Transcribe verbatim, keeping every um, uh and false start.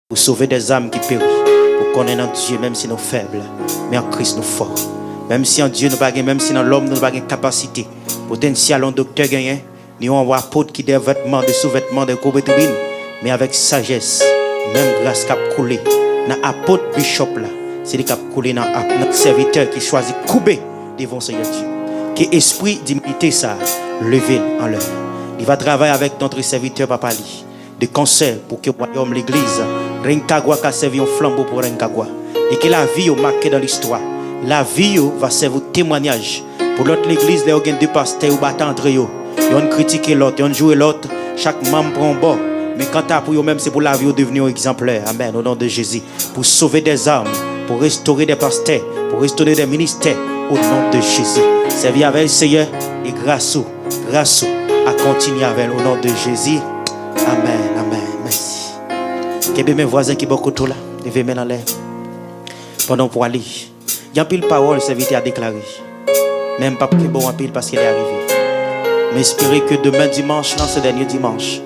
Pou sove dèzam ki peri. Pou konnen nan Dye, menm si nou fèb, men an Kris nou fò. Menm si an Dye nou pa gen, menm si nan lòm nou pa gen kapasite, potansyèl yon doktè genyen, ni yon apot ki de vètman, de souvètman, de gwo tribin, men avèk sajès, menm gras k ap koule nan apot, bichòp la, se li k ap koule nan ap-, nan sèvitè ki chwazi koube devan Senyè Dye. Ke espri dimilite sa leve anlè. Li va travay avèk notre serviteur, papa li, de konsè pou ke wayòm legliz Rancagua ka sèvi yon flanbo pou Rancagua. E ke lavi yo make dan listwa. Lavi yo va sèvi temwanyaj pou lòt legliz lè yo gen de pastè yo bata antre yo. Yonn kritike lòt, yonn joure lòt, chak manm pran yon bò. Men kanta pou yo menm, se pou lavi yo devni yon egzanplè. Amèn, o non de Jezi. Pou sove dèzam, pou restore de pastè, pou restore de ministè, o non de Jezi. Sèvi avè l, Seyè, e gras ou, gras ou a kontinye avè l, o non de Jezi. Amèn, amèn. Mèsi. Kenbe men vwazen ki bò kote w la. Leve men l anlè. Pandan w pwale, gen anpil pawòl sèvitè a deklare. Men m p ap kenbe w anpil paske lè a rive. M espere ke demen dimanch lan se dènye dimanch.